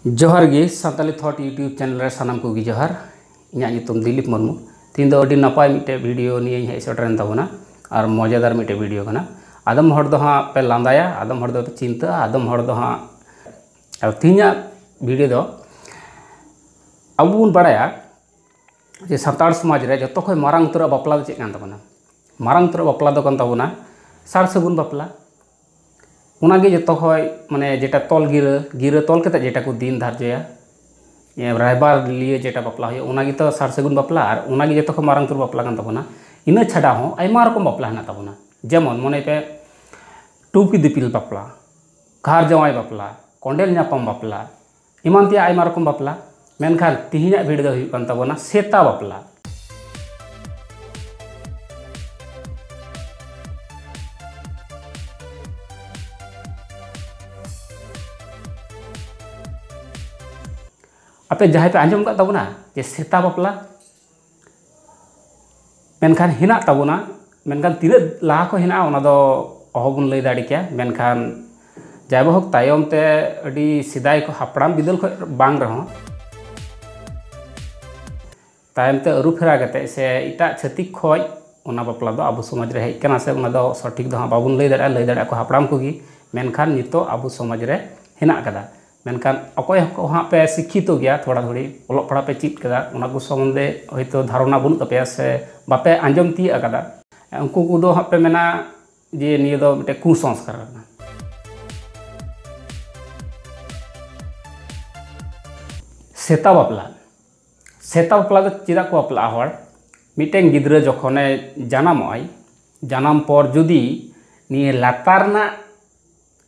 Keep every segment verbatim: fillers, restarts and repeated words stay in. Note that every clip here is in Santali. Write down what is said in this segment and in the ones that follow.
ᱡᱚᱦᱟᱨ ᱜᱮ, ᱥᱟᱱᱛᱟᱞᱤ ᱛᱷᱚᱴ YouTube ᱪᱮᱱᱮᱞ ᱨᱮ ᱥᱟᱱᱟᱢ ᱠᱚᱜᱮ ᱡᱚᱦᱟᱨ᱾ ᱤᱧᱟᱹᱜ ᱧᱩᱛᱩᱢ ᱫᱤᱞᱤᱯ ᱢᱩᱨᱢᱩ᱾ ᱛᱮᱦᱮᱧ ᱫᱚ ᱟᱹᱰᱤ ᱱᱟᱯᱟᱭ ᱢᱤᱫᱴᱮᱡ ᱵᱷᱤᱰᱤᱭᱳ ᱱᱤᱭᱮᱧ ᱦᱮᱡ ᱥᱮᱴᱮᱨᱮᱱ ᱛᱟᱵᱚᱱᱟ, ᱟᱨ ᱢᱚᱡᱟᱫᱟᱨ ᱢᱤᱫᱴᱮᱡ ᱵᱷᱤᱰᱤᱭᱳ ᱠᱟᱱᱟ᱾ ᱟᱫᱚᱢ ᱦᱚᱲ ᱫᱚ ᱦᱟᱸᱜ ᱯᱮ ᱞᱟᱸᱫᱟᱭᱟ, ᱟᱫᱚᱢ ᱦᱚᱲ ᱫᱚ ᱯᱮ ᱪᱤᱱᱛᱟᱹᱜᱼᱟ, ᱟᱫᱚᱢ ᱦᱚᱲ ᱫᱚ ᱦᱟᱸᱜ, ᱟᱨ ᱛᱮᱦᱮᱧᱟᱜ ᱵᱷᱤᱰᱤᱭᱳ ᱫᱚ ᱟᱵᱚ ᱵᱚᱱ ᱵᱟᱲᱟᱭᱟ ᱡᱮ ᱥᱟᱱᱛᱟᱲ ᱥᱚᱢᱟᱡᱽ ᱨᱮ ᱡᱚᱛᱚ ᱠᱷᱚᱱ ᱢᱟᱨᱟᱝ ᱩᱛᱟᱹᱨᱟᱜ ᱵᱟᱯᱞᱟ ᱫᱚ ᱪᱮᱫ ᱠᱟᱱ ᱛᱟᱵᱚᱱᱟ? ᱢᱟᱨᱟᱝ ᱩᱛᱟᱹᱨᱟᱜ ᱵᱟᱯᱞᱟ ᱫᱚ ᱠᱟᱱ ᱛᱟᱵᱚᱱᱟ ᱥᱟᱨ ᱥᱟᱹᱜᱩᱱ ᱵᱟᱯᱞᱟ᱾ ᱚᱱᱟᱜᱮ ᱡᱚᱛᱚ ᱠᱷᱚᱱ, ᱢᱟᱱᱮ, ᱡᱮᱴᱟ ᱛᱚᱞ ᱜᱤᱨᱟᱹ, ᱜᱤᱨᱟᱹ ᱛᱚᱞ ᱠᱟᱛᱮ ᱡᱮᱴᱟ ᱠᱚ ᱫᱤᱱ ᱫᱷᱟᱨᱡᱚᱭᱟ, ᱮ, ᱨᱟᱭᱵᱟᱨ ᱞᱤᱭᱟᱹ ᱡᱮᱴᱟ ᱵᱟᱯᱞᱟ ᱦᱩᱭᱩᱜᱼᱟ, ᱚᱱᱟᱜᱮ ᱛᱚ ᱥᱟᱨ ᱥᱟᱹᱜᱩᱱ ᱵᱟᱯᱞᱟ, ᱟᱨ ᱚᱱᱟᱜᱮ ᱡᱚᱛᱚ ᱠᱷᱚᱱ ᱢᱟᱨᱟᱝ ᱩᱛᱟᱹᱨ ᱵᱟᱯᱞᱟ ᱠᱟᱱ ᱛᱟᱵᱚᱱᱟ᱾ ᱤᱱᱟᱹ ᱪᱷᱟᱰᱟ ᱦᱚᱸ ᱟᱭᱢᱟ ᱨᱚᱠᱚᱢ ᱵᱟᱯᱞᱟ ᱦᱮᱱᱟᱜ ᱛᱟᱵᱚᱱᱟ᱾ ᱡᱮᱢᱚᱱ, ᱢᱚᱱᱮ ᱯᱮ, ᱴᱩᱝᱠᱤ ᱫᱤᱯᱤᱞ ᱵᱟᱯᱞᱟ, ᱜᱷᱟᱨ ᱡᱟᱶᱟᱭ ᱵᱟᱯᱞᱟ, ᱠᱚᱸᱰᱮᱞ ᱧᱟᱯᱟᱢ ᱵᱟᱯᱞᱟ, ᱮᱢᱟᱱ ᱛᱮᱭᱟᱜ ᱟᱭᱢᱟ ᱨᱚᱠᱚᱢ ᱵᱟᱯᱞᱟ᱾ ᱢᱮᱱᱠᱷᱟᱱ ᱛᱮᱦᱮᱧᱟᱜ ᱵᱷᱤᱰᱤᱭᱳ ᱫᱚ ᱦᱩᱭᱩᱜ ᱠᱟᱱ ᱛᱟᱵᱚᱱᱟ ᱥᱮᱛᱟ ᱵᱟᱯᱞᱟ᱾ ᱟᱯᱮ ᱡᱟᱦᱟᱸᱭ ᱯᱮ ᱟᱸᱡᱚᱢ ᱟᱠᱟᱫ ᱛᱟᱵᱚᱱᱟ ᱡᱮ ᱥᱮᱛᱟ ᱵᱟᱯᱞᱟ, ᱢᱮᱱᱠᱷᱟᱱ ᱦᱮᱱᱟᱜ ᱛᱟᱵᱚᱱᱟ, ᱢᱮᱱᱠᱷᱟᱱ ᱛᱤᱱᱟᱹᱜ ᱞᱟᱦᱟ ᱠᱷᱚᱱ ᱦᱮᱱᱟᱜᱼᱟ, ᱚᱱᱟ ᱫᱚ ᱚᱦᱚ ᱵᱚᱱ ᱞᱟᱹᱭ ᱫᱟᱲᱮ ᱠᱮᱭᱟ᱾ ᱢᱮᱱᱠᱷᱟᱱ ᱡᱟᱭᱦᱳᱠ, ᱛᱟᱭᱚᱢ ᱛᱮ, ᱟᱹᱰᱤ ᱥᱮᱫᱟᱭ ᱠᱚ, ᱦᱟᱯᱲᱟᱢ ᱵᱤᱫᱟᱹᱞ ᱠᱷᱚᱱ ᱵᱟᱝ ᱨᱮᱦᱚᱸ, ᱛᱟᱭᱚᱢ ᱛᱮ ᱟᱹᱨᱩ ᱯᱷᱮᱨᱟ ᱠᱟᱛᱮ ᱥᱮ ᱮᱴᱟᱜ ᱪᱷᱟᱹᱛᱤᱠ ᱠᱷᱚᱱ ᱚᱱᱟ ᱵᱟᱯᱞᱟ ᱫᱚ ᱟᱵᱚ ᱥᱚᱢᱟᱡᱽ ᱨᱮ ᱦᱮᱡ ᱠᱟᱱᱟ ᱥᱮ, ᱚᱱᱟ ᱫᱚ ᱥᱚᱴᱷᱤᱠ ᱫᱚ ᱦᱟᱸᱜ ᱵᱟᱵᱚᱱ ᱞᱟᱹᱭ ᱫᱟᱲᱮᱭᱟᱜᱼᱟ, ᱞᱟᱹᱭ ᱫᱟᱲᱮᱭᱟᱜᱼᱟ ᱠᱚ ᱦᱟᱯᱲᱟᱢ ᱠᱚᱜᱮ᱾ ᱢᱮᱱᱠᱷᱟᱱ ᱱᱤᱛᱚᱜ ᱟᱵᱚ ᱥᱚᱢᱟᱡᱽ ᱨᱮ ᱦᱮᱱᱟᱜ ᱟᱠᱟᱫᱟ᱾ ᱢᱮᱱᱠᱷᱟᱱ ᱚᱠᱚᱭ ᱠᱚ ᱦᱟᱸᱜ ᱯᱮ ᱥᱤᱠᱠᱷᱤᱛᱚ ᱜᱮᱭᱟ, ᱛᱷᱚᱲᱟ ᱛᱷᱚᱲᱤ ᱚᱞᱚᱜ ᱯᱟᱲᱦᱟᱜ ᱯᱮ ᱪᱮᱫ ᱠᱟᱫᱟ, ᱚᱱᱟ ᱠᱚ ᱥᱚᱢᱵᱚᱱᱫᱷᱮ ᱦᱚᱭᱛᱳ ᱫᱷᱟᱨᱚᱱᱟ ᱵᱟᱹᱱᱩᱜ ᱛᱟᱯᱮᱭᱟ ᱥᱮ ᱵᱟᱯᱮ ᱟᱸᱡᱚᱢ ᱛᱤᱭᱟᱹᱜ ᱟᱠᱟᱫᱟ, ᱩᱱᱠᱩ ᱠᱚᱫᱚ ᱦᱟᱸᱜ ᱯᱮ ᱢᱮᱱᱟ ᱡᱮ ᱱᱤᱭᱟᱹ ᱫᱚ ᱢᱤᱫᱴᱮᱱ ᱠᱩᱥᱚᱝᱥᱠᱟᱨ ᱠᱟᱱᱟ᱾ ᱥᱮᱛᱟ ᱵᱟᱯᱞᱟ᱾ ᱥᱮᱛᱟ ᱵᱟᱯᱞᱟ ᱫᱚ ᱪᱮᱫᱟᱜ ᱠᱚ ᱵᱟᱯᱞᱟᱜᱼᱟ ᱦᱚᱲ? ᱢᱤᱫᱴᱮᱱ ᱜᱤᱫᱽᱨᱟᱹ ᱡᱚᱠᱷᱚᱱᱮ ᱡᱟᱱᱟᱢᱚᱜᱼᱟᱭ, ᱡᱟᱱᱟᱢ ᱯᱚᱨ ᱡᱩᱫᱤ ᱱᱤᱭᱟᱹ ᱞᱟᱛᱟᱨ ᱨᱮᱱᱟᱜ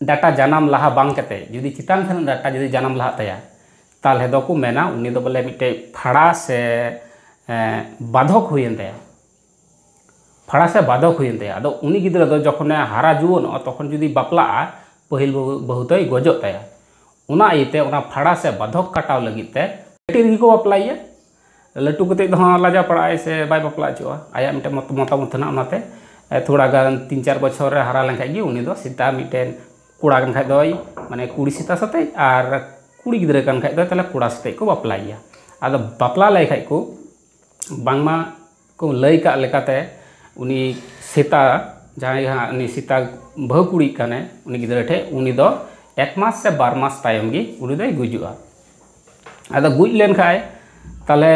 ᱰᱟᱴᱟ ᱡᱟᱱᱟᱢ ᱞᱟᱦᱟ ᱵᱟᱝ ᱠᱟᱛᱮ ᱡᱩᱫᱤ ᱪᱮᱛᱟᱱ ᱥᱮᱱᱟᱜ ᱰᱟᱴᱟ ᱡᱩᱫᱤ ᱡᱟᱱᱟᱢ ᱞᱟᱦᱟᱜ ᱛᱟᱭᱟ, ᱛᱟᱦᱚᱞᱮ ᱫᱚᱠᱚ ᱢᱮᱱᱟ ᱩᱱᱤ ᱫᱚ ᱵᱚᱞᱮ ᱢᱤᱫᱴᱮᱡ ᱯᱷᱟᱲᱟ ᱥᱮ, ᱮᱸ, ᱵᱟᱫᱷᱚᱠ ᱦᱩᱭᱮᱱ ᱛᱟᱭᱟ᱾ ᱯᱷᱟᱲᱟ ᱥᱮ ᱵᱟᱫᱷᱚᱠ ᱦᱩᱭᱮᱱ ᱛᱟᱭᱟ᱾ ᱟᱫᱚ ᱩᱱᱤ ᱜᱤᱫᱽᱨᱟᱹ ᱫᱚ ᱡᱚᱠᱷᱚᱱᱮ ᱦᱟᱨᱟ ᱡᱩᱣᱟᱹᱱᱚᱜᱼᱟ, ᱛᱚᱠᱷᱚᱱ ᱡᱩᱫᱤ ᱵᱟᱯᱞᱟᱜᱼᱟ, ᱯᱟᱹᱦᱤᱞ ᱵᱟᱹᱦᱩ, ᱵᱟᱹᱦᱩ ᱫᱚᱭ ᱜᱚᱡᱚᱜ ᱛᱟᱭᱟ᱾ ᱚᱱᱟ ᱤᱭᱟᱹᱛᱮ ᱚᱱᱟ ᱯᱷᱟᱲᱟ ᱥᱮ ᱵᱟᱫᱷᱚᱠ ᱠᱟᱴᱟᱣ ᱞᱟᱹᱜᱤᱫ ᱛᱮ ᱠᱟᱹᱴᱤᱡ ᱨᱮᱜᱮ ᱠᱚ ᱵᱟᱯᱞᱟᱭᱮᱭᱟ᱾ ᱞᱟᱹᱴᱩ ᱠᱟᱛᱮᱫ ᱫᱚ ᱦᱟᱸᱜ ᱞᱟᱡᱟᱣ ᱯᱟᱲᱟᱜᱼᱟᱭ ᱥᱮ ᱵᱟᱭ ᱵᱟᱯᱞᱟ ᱦᱚᱪᱚᱜᱼᱟ, ᱟᱭᱟᱜ ᱢᱤᱫᱴᱮᱱ ᱢᱚᱛ-, ᱢᱚᱛᱟᱢᱚᱛ ᱦᱮᱱᱟᱜᱼᱟ᱾ ᱚᱱᱟᱛᱮ, ᱮ, ᱛᱷᱚᱲᱟ ᱜᱟᱱ ᱛᱤᱱ ᱪᱟᱨ ᱵᱚᱪᱷᱚᱨ ᱨᱮ ᱦᱟᱨᱟ ᱞᱮᱱᱠᱷᱟᱡ ᱜᱮ ᱩᱱᱤ ᱫᱚ ᱥᱮᱛᱟ ᱢᱤᱫᱴᱮᱱ ᱠᱚᱲᱟ ᱠᱟᱱ ᱠᱷᱟᱡ ᱫᱚᱭ, ᱢᱟᱱᱮ, ᱠᱩᱲᱤ ᱥᱮᱛᱟ ᱥᱟᱛᱮᱡ, ᱟᱨ ᱠᱩᱲᱤ ᱜᱤᱫᱽᱨᱟᱹ ᱠᱟᱱ ᱠᱷᱟᱡ ᱫᱚ ᱛᱟᱦᱚᱞᱮ ᱠᱚᱲᱟ ᱥᱟᱛᱮᱜ ᱠᱚ ᱵᱟᱯᱞᱟᱭᱮᱭᱟ᱾ ᱟᱫᱚ ᱵᱟᱯᱞᱟ ᱞᱮᱠᱷᱟᱡ ᱠᱚ, ᱵᱟᱝᱢᱟ ᱠᱚ ᱞᱟᱹᱭ ᱠᱟᱜ ᱞᱮᱠᱟᱛᱮ, ᱩᱱᱤ ᱥᱮᱛᱟ, ᱡᱟᱦᱟᱸᱭ ᱦᱟᱸᱜ ᱩᱱᱤ ᱥᱮᱛᱟ ᱵᱟᱹᱦᱩ ᱠᱩᱲᱤ ᱠᱟᱱᱟᱭ, ᱩᱱᱤ ᱜᱤᱫᱽᱨᱟᱹ ᱴᱷᱮᱡ, ᱩᱱᱤ ᱫᱚ ᱮᱠ ᱢᱟᱥ ᱥᱮ ᱵᱟᱨ ᱢᱟᱥ ᱛᱟᱭᱚᱢ ᱜᱮ ᱩᱱᱤ ᱫᱚᱭ ᱜᱩᱡᱩᱜᱼᱟ᱾ ᱟᱫᱚ ᱜᱩᱡ ᱞᱮᱱ ᱠᱷᱟᱡ ᱛᱟᱦᱚᱞᱮ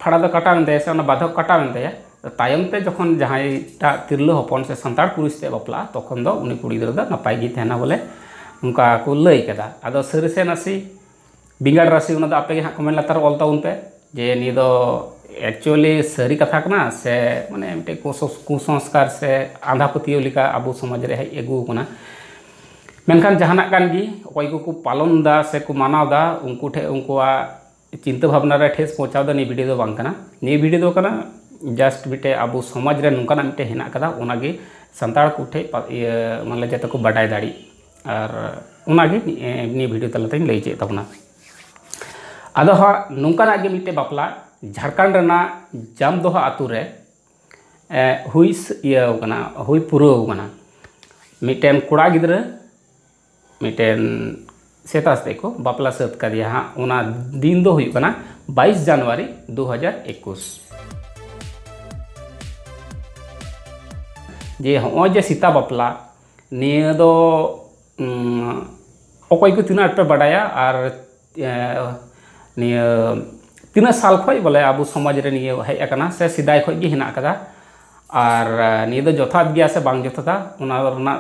ᱯᱷᱟᱲᱟ ᱫᱚ ᱠᱟᱴᱟᱣ ᱮᱱ ᱛᱟᱭᱟ ᱥᱮ ᱚᱱᱟ ᱵᱟᱫᱷᱚᱠ ᱠᱟᱴᱟᱣ ᱮᱱ ᱛᱟᱭᱟ᱾ ᱛᱟᱭᱚᱢ ᱛᱮ ᱡᱚᱠᱷᱚᱱ ᱡᱟᱦᱟᱸᱭᱴᱟᱜ ᱛᱤᱨᱞᱟᱹ ᱦᱚᱯᱚᱱ ᱥᱮ ᱥᱟᱱᱛᱟᱲ ᱠᱩᱲᱤ ᱥᱟᱛᱮ ᱵᱟᱯᱞᱟᱜᱼᱟ, ᱛᱚᱠᱷᱚᱱ ᱫᱚ ᱩᱱᱤ ᱠᱩᱲᱤ ᱜᱤᱫᱽᱨᱟᱹ ᱫᱚ ᱱᱟᱯᱟᱭ ᱜᱮ ᱛᱟᱦᱮᱱᱟ ᱵᱚᱞᱮ, ᱚᱱᱠᱟ ᱠᱚ ᱞᱟᱹᱭ ᱠᱟᱫᱟ᱾ ᱟᱫᱚ ᱥᱟᱹᱨᱤ ᱥᱮ ᱱᱟᱥᱮ ᱵᱮᱸᱜᱟᱲ ᱨᱟᱥᱮ, ᱚᱱᱟ ᱫᱚ ᱟᱯᱮ ᱜᱮ ᱦᱟᱸᱜ comment ᱞᱟᱛᱟᱨ ᱨᱮ ᱚᱞ ᱛᱟᱵᱚᱱ ᱯᱮ ᱡᱮ ᱱᱤᱭᱟᱹ ᱫᱚ actually ᱥᱟᱹᱨᱤ ᱠᱟᱛᱷᱟ ᱠᱟᱱᱟ ᱥᱮ ᱢᱟᱱᱮ ᱢᱤᱫᱴᱮᱡ ᱠᱩᱥᱚ-, ᱠᱩᱥᱚᱝᱥᱠᱟᱨ ᱥᱮ ᱟᱸᱫᱷᱟ ᱯᱟᱹᱛᱭᱟᱹᱣ ᱞᱮᱠᱟ ᱟᱵᱚ ᱥᱚᱢᱟᱡᱽ ᱨᱮ ᱦᱮᱡ ᱟᱹᱜᱩ ᱟᱠᱟᱱᱟ᱾ ᱢᱮᱱᱠᱷᱟᱱ ᱡᱟᱦᱟᱱᱟᱜ ᱠᱟᱱ ᱜᱮ, ᱚᱠᱚᱭ ᱠᱚᱠᱚ ᱯᱟᱞᱚᱱ ᱮᱫᱟ ᱥᱮ ᱠᱚ ᱢᱟᱱᱟᱣ ᱮᱫᱟ, ᱩᱱᱠᱩ ᱴᱷᱮᱱ ᱩᱱᱠᱩᱣᱟᱜ ᱪᱤᱱᱛᱟᱹ ᱵᱷᱟᱵᱽᱱᱟ ᱨᱮ ᱴᱷᱮᱥ ᱯᱳᱸᱪᱷᱟᱣ ᱫᱚ ᱱᱤᱭᱟᱹ video ᱫᱚ ᱵᱟᱝ ᱠᱟᱱᱟ᱾ ᱱᱤᱭᱟᱹ video ᱫᱚ ᱠᱟᱱᱟ just ᱢᱤᱫᱴᱮᱡ ᱟᱵᱚ ᱥᱚᱢᱟᱡᱽ ᱨᱮ ᱱᱚᱝᱠᱟᱱᱟᱜ ᱢᱤᱫᱴᱮᱡ ᱦᱮᱱᱟᱜ ᱠᱟᱫᱟ, ᱚᱱᱟᱜᱮ ᱥᱟᱱᱛᱟᱲ ᱠᱚᱴᱷᱮᱡ ᱯᱟ-, ᱤᱭᱟᱹ, ᱢᱟᱱᱮ ᱡᱟᱛᱮ ᱠᱚ ᱵᱟᱰᱟᱭ ᱫᱟᱲᱮᱜ᱾ ᱟᱨ ᱚᱱᱟᱜᱮ ᱱᱤᱭᱟᱹ video ᱛᱟᱞᱟᱛᱮᱧ ᱞᱟᱹᱭ ᱦᱚᱪᱚᱭᱮᱫ ᱛᱟᱵᱚᱱᱟ᱾ ᱟᱫᱚ ᱦᱟᱸᱜ ᱱᱚᱝᱠᱟᱱᱟᱜ ᱜᱮ ᱢᱤᱫᱴᱮᱡ ᱵᱟᱯᱞᱟ ᱡᱷᱟᱲᱠᱷᱚᱸᱰ ᱨᱮᱱᱟᱜ ᱡᱟᱢᱫᱚᱦᱟ ᱟᱛᱳ ᱨᱮ, ᱮ, ᱦᱩᱭ ᱥ-, ᱤᱭᱟᱹ ᱠᱟᱱᱟ, ᱦᱩᱭ ᱯᱩᱨᱟᱹᱣ ᱠᱟᱱᱟ᱾ ᱢᱤᱫᱴᱮᱱ ᱠᱚᱲᱟ ᱜᱤᱫᱽᱨᱟᱹ ᱢᱤᱫᱴᱮᱱ ᱥᱮᱛᱟ ᱥᱟᱛᱮ ᱠᱚ ᱵᱟᱯᱞᱟ ᱥᱟᱹᱛ ᱠᱟᱫᱮᱭᱟ ᱦᱟᱸᱜ᱾ ᱚᱱᱟ ᱫᱤᱱ ᱫᱚ ᱦᱩᱭᱩᱜ ᱠᱟᱱᱟ ᱵᱟᱭᱤᱥ ᱡᱟᱱᱩᱣᱟᱨᱤ ᱫᱩ ᱦᱟᱡᱟᱨ ᱮᱠᱩᱥ᱾ ᱡᱮ ᱦᱚᱸᱜᱼᱚᱭ ᱡᱮ ᱥᱮᱛᱟ ᱵᱟᱯᱞᱟ, ᱱᱤᱭᱟᱹ ᱫᱚ, ᱩᱢ, ᱚᱠᱚᱭ ᱠᱚ ᱛᱤᱱᱟᱹᱜ ᱟᱸᱴ ᱯᱮ ᱵᱟᱰᱟᱭᱟ ᱟᱨ, ᱮ, ᱱᱤᱭᱟᱹ ᱛᱤᱱᱟᱹᱜ ᱥᱟᱞ ᱠᱷᱚᱡ ᱵᱚᱞᱮ ᱟᱵᱚ ᱥᱚᱢᱟᱡᱽ ᱨᱮ ᱱᱤᱭᱟᱹ ᱦᱮᱡ ᱟᱠᱟᱱᱟ ᱥᱮ ᱥᱮᱫᱟᱭ ᱠᱷᱚᱡ ᱜᱮ ᱦᱮᱱᱟᱜ ᱟᱠᱟᱫᱟ, ᱟᱨ, ᱮ, ᱱᱤᱭᱟᱹ ᱫᱚ ᱡᱚᱛᱷᱟᱛ ᱜᱮᱭᱟ ᱥᱮ ᱵᱟᱝ ᱡᱚᱛᱷᱟᱛᱟ, ᱚᱱᱟ ᱨᱮᱱᱟᱜ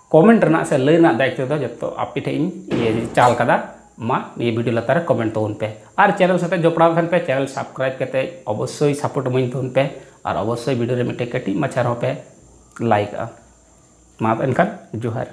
comment ᱨᱮᱱᱟᱜ ᱥᱮ ᱞᱟᱹᱭ ᱨᱮᱱᱟᱜ ᱫᱟᱭᱤᱛᱛᱚ ᱫᱚ ᱡᱚᱛᱚ ᱟᱯᱮ ᱴᱷᱮᱡ ᱤᱧ ᱤᱭᱟᱹ ᱪᱟᱞ ᱠᱟᱫᱟ᱾ ᱢᱟ ᱱᱤᱭᱟᱹ video ᱞᱟᱛᱟᱨ ᱨᱮ comment ᱛᱟᱵᱚᱱ ᱯᱮ᱾ ᱟᱨ channel ᱥᱟᱛᱮ ᱡᱚᱯᱲᱟᱣ ᱛᱟᱦᱮᱱ ᱯᱮ, channel subscribe ᱠᱟᱛᱮ ᱚᱵᱚᱥᱥᱳᱭ support ᱤᱢᱟᱹᱧ ᱛᱟᱵᱚᱱ ᱯᱮ᱾ ᱟᱨ ᱚᱵᱚᱥᱥᱳᱭ video ᱨᱮ ᱢᱤᱫᱴᱮᱡ ᱠᱟᱹᱴᱤᱡ ᱢᱟᱪᱷᱟ ᱨᱮᱦᱚᱸ ᱯᱮ like ᱟ᱾ ᱢᱟ ᱮᱱᱠᱷᱟᱱ ᱡᱚᱦᱟᱨ᱾